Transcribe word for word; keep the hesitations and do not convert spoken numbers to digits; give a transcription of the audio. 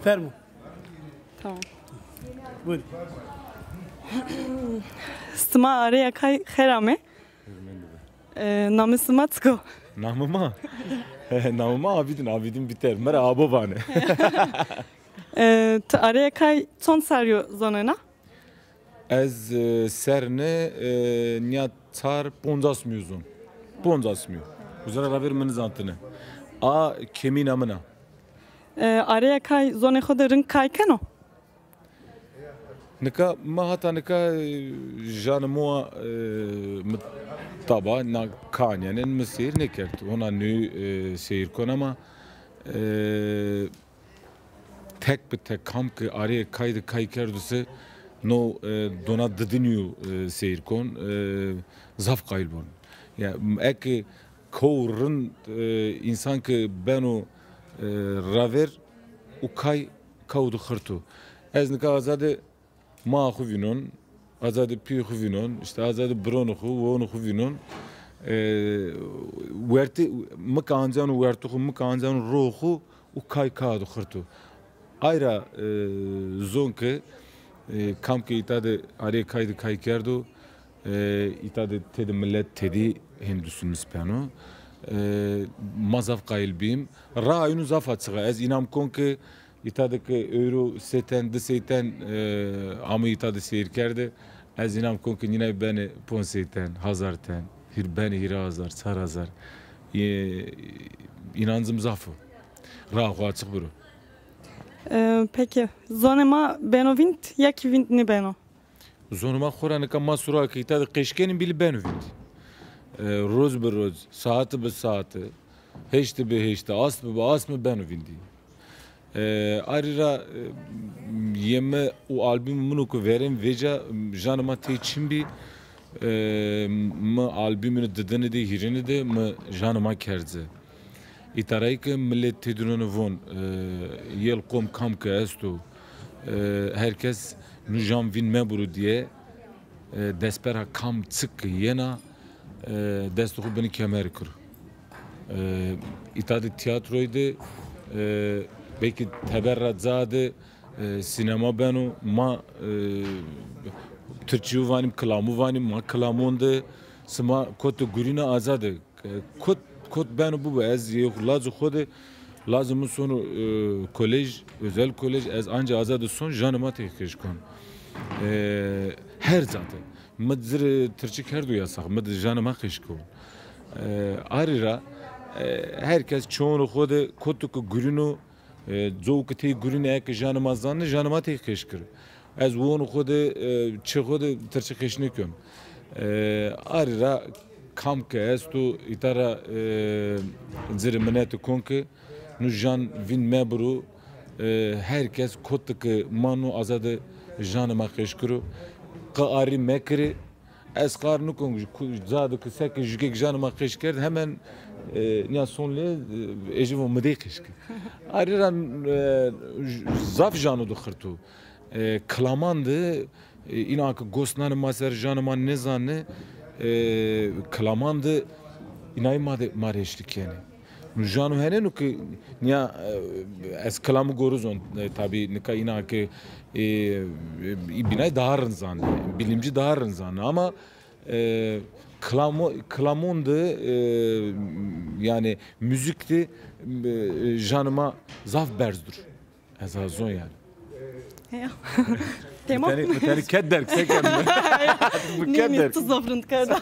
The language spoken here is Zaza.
Fermo. Tamam. Buyurun. Sima arêya kay xêr ame. E, namê sima çik o? Namê ma? Namê ma Abîdîn, Abîdîn Bîter. Mi ra Abo vanê. E, ti arêya kay çond serrî yo zonena? Ez, e, serne, e, nîya çar poncas mî yo zon. Poncas mî yo. Uza ra ravêr mi nizantine. A kemîna min a. E, arêya kay zonê xo de rind kay keno? Nika, ma hata nika, e, janê moa, e, mi taba na kanîyenen mi seyr nêkerd. Hona nû, e, seyr kon ama, e, tek bi tek kam ke arê kay de kay kerdo se no, e, dona didinî yo, e, seyr kon, e, zaf qayîl bon. Ya, eke kow rind, e, însan ke beno, e, ravêr û kay kaw de xirto. Ez nika aza de maa xwu vînon, aza de pîyê xwu vînon, îşte aza de bironê xwu, wonê xwu vînon. E, wertê, mi ke anceno wertê xwu, mi ke anceno roxê xwu û kay kay de xirto. Ay ra, e, zon ke, e, kam ke îta de arê kay de kay kerdo, e, îta de têde milet têdî hên dusumîs beno. E, ma zaf qayîl bîm. Raa inu zaf açiq a. Ez înam kon ke îta de ke ewro sey ten, di sey ten, e, amo îta de seyr kerde. Ez înam kon ke nînay benê ponc sey ten, hazar ten, hîr benê hîrê hazar, çar hazar. E, înancim zaf o. Raa xo açiq biro. E, peki, zonê ma beno vînd ya kî vînd nêbeno? Zonê ma xora nika ma sura ke îta de qeş kenî bîle beno vîndî. E, roz bi roz, saete bi saete, heşte bi heşte, asme bi asme beno vîndî. E, arî ra, e, yê mi û albûmê min o ke verên vêca, janê ma tey çin bî. E, mi albûmênî didinî de, hîrênî de mi janê ma kerd ci. Îta ra yê ke milet têdî nonê von, e, yel qom kam ke esto, e, her kes nû jan vîn meburo diye, e, destpera kam çik ke yena, e, destê xwu binê kemerî kiro. E, îta de tîyatroyî de, e, belkî teber ra ca de, e, sînema beno, ma, e, tirkîyû vanîm, kilamû vanîm, ma kilamon de, sima kot de gurîna aza de. E, kot, kot beno bibo, ez yê lacê xo de, lacê mi sono, e, kolej, özel kolej, ez anca aza de son, janê ma tey qeş kon. E, her ca de. Mi ci rê tirkî kerdo yasax, mi de janê ma qeş kon. E, arî ra, e, her kes çewonê xo de kot de ke gurîno, e, cow ke tey gurîne eke janê ma zanne, janê ma tey qeş kir. Ez wonê xo de, e, çê xo de tirkî qeş nêken. E, arî ra kam ke esto, îta ra, e, ci rê minete kon ke nû jan vîn mebiro, e, her kes kot de ke mano aza de janê ma qeş kiro. Qe arî mekirê, ez qar nikon, ku-, ca de ke seke jukek janê ma qeş kerd, hemen, e, nîya son lê, e, ejî von mi dey qeş ke. Arî ra, e, j-, zaf jano de xirto. E, kilaman de, e, îna ke gos nanê ma ser, janê ma nêzanê, e, kilaman de înayî ma de, ma rê eşlî kenê. Nû jano henêno ke nîya, e, ez kilamî gore zon, e, tabî nika îna ke, e, e, î bînay daha rind zanê, bilimcî daha rind zanê ama, e, kilamo-, kilamon de, e, yanî muzîk de, e, janê ma zaf berz dir. Ez ha zon yanî. Heya. Tamam. Mi tenî, mi tenî ked derg, se ken mi? Mi ked derg. Nî, mi tu zaf rind kerda.